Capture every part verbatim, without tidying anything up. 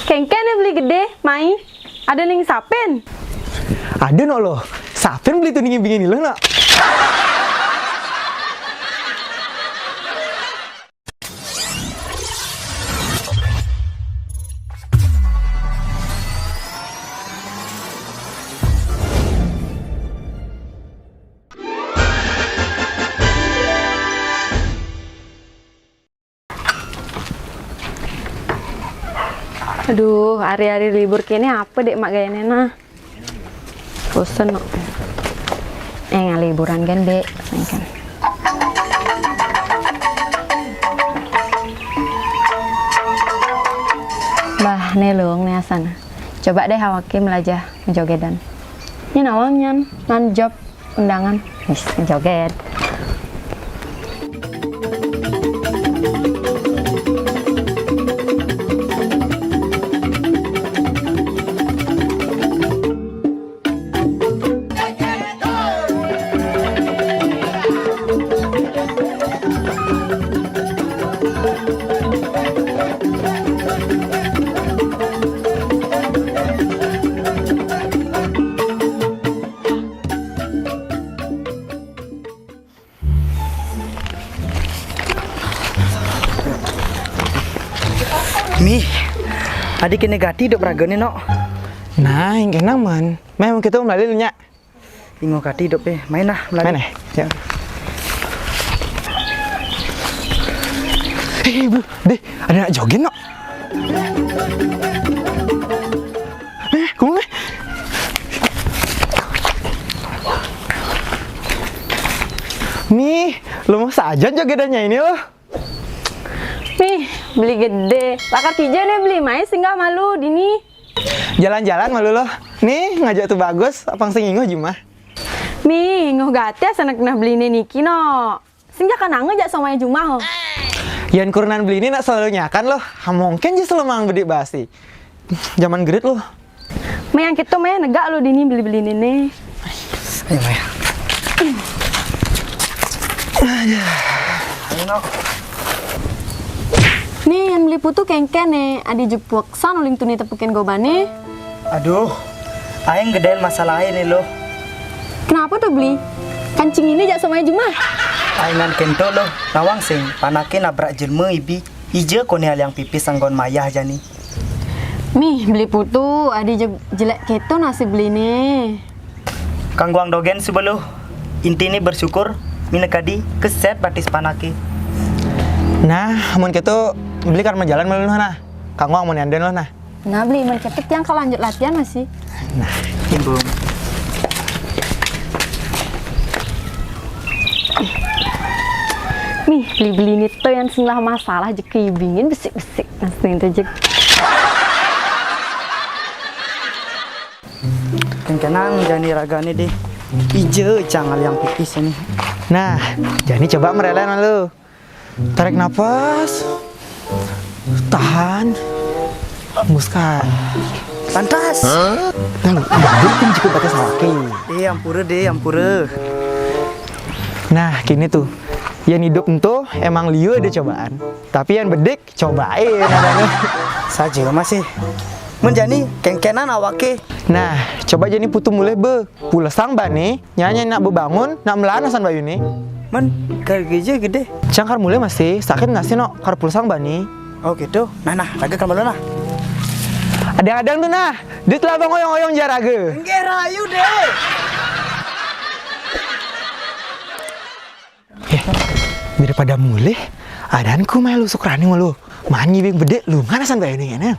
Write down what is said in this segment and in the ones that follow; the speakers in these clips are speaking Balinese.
Kéngkén né beli gedé, mai. Ada ning sapin? Ada, Nok, lo. Sapin beli tu ning bingin lo, Nok. Aduh, hari-hari libur kéné apa dék mak gayané nah? Bosen, no. Eh, nggak liburan kan, Dek? Kan. Bah, né lung, né asan. Coba deh awaké melajah ngejogédan. Ini nawang nyan, nan job undangan. Wis, ngejogét. Mi, adi kéné gati dok beragané, nok. Nah, yang kenang man. Memang kita melali nyak. Ingoh gati dok pé, main nah melali. Main, eh? Ya. Eh, Bu, deh, ada nak jogin, nok. Eh, kamu, eh? Nih, lo mau saja jogedannya ini, lo? Nih, beli gedé. Lakar kija né beli mai singgah malu dini. Jalan-jalan malu lo. Nih, ngajak tuh bagus, apang sing ingoh jumah. Nih, ingoh gati asan kenah beliné niki, nok. Sing ja kananga ja somai jumah, oh. Yan kurenan beliné nak selalu nyakan, loh. Hamongkén ja selemang bedik basi. Zaman gerit, loh. Mé yang kéto, mé negak lo dini beli-beli néné. Ayo, Maya. Ayo, nok. Nih, yang beli putu kéngkén né, adi jepuk san uling tuni tepukén gobané. Aduh, aing gedén masalah ini, loh. Kenapa tuh, Beli? Kancing ini jak somai jumah. Aingan kento, loh, nawang sing panaké nabrak jelema ibi, ija koné aliang pipis anggon mayah jani. Mih, Beli putu, adi je-, jelék kéto nasib Beliné. Kangguang dogén suba, loh. Intiné bersyukur, minakadi kesét batis panaké. Nah, amun kéto, Beli karma jalan malu, nah. Kangguang amun yandén, loh, nah. Nah, Beli, mun kéto tiang ka lanjut latihan masih. Nah, Ibu. Nih, Beli-Beli né to yang sing lah masalah jek kibingin besik-besik. Nah, sing to jek. Kéngkénan jani ragané deh. Ija cang aliang pipis ini. Nah, jani coba merelen malu. Tarik napas. Tahan. Hembuskan. Pantas. Nah, lu, udah, udah, cukup pakai sawake. Deh, ampura deh, ampura. Nah, kini tuh. Yang hidup entu emang liu ada cobaan. Tapi yang bedik, cobain adanya. Saja masih. Mun jani, kéngkénan awake. Nah, coba jani putu mulih, be. Pulesang bani, nyanyi nak bebangun, nak melahan asan bayuni. Men, kerja gedé. Cang kar mulih masih, sakit nasi nok, kar pulesang bani. Oh gitu. Nah, nah, raga kar malu nah. Adang-adang tuh nah, di telah bang oyong-oyong jaraga. Enggak rayu deh. Eh, daripada mulih, adanku mai lu Sukraning malu. Manyi bing bedé lu ngana san bayuni ngene.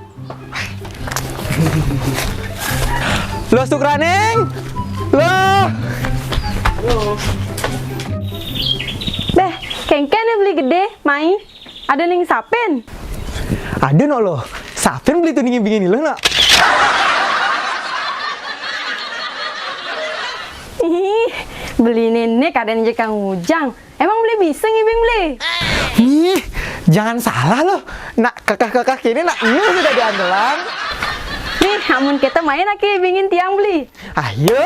Lo Sukraning? Lo. Beh, kéngkén ya beli gedé, mai. Ada ning sapin? Ada nok lo. Sapin beli tuh ning bingin lo nak. Ih, beli nenek ada ning jekang ujang. Emang beli bisa ngibing beli? Ih, jangan salah loh. Nak kekeh-kekeh kini nak ini sudah diandelan. Nih, amun kita main aki bingin tiang beli. Ayo.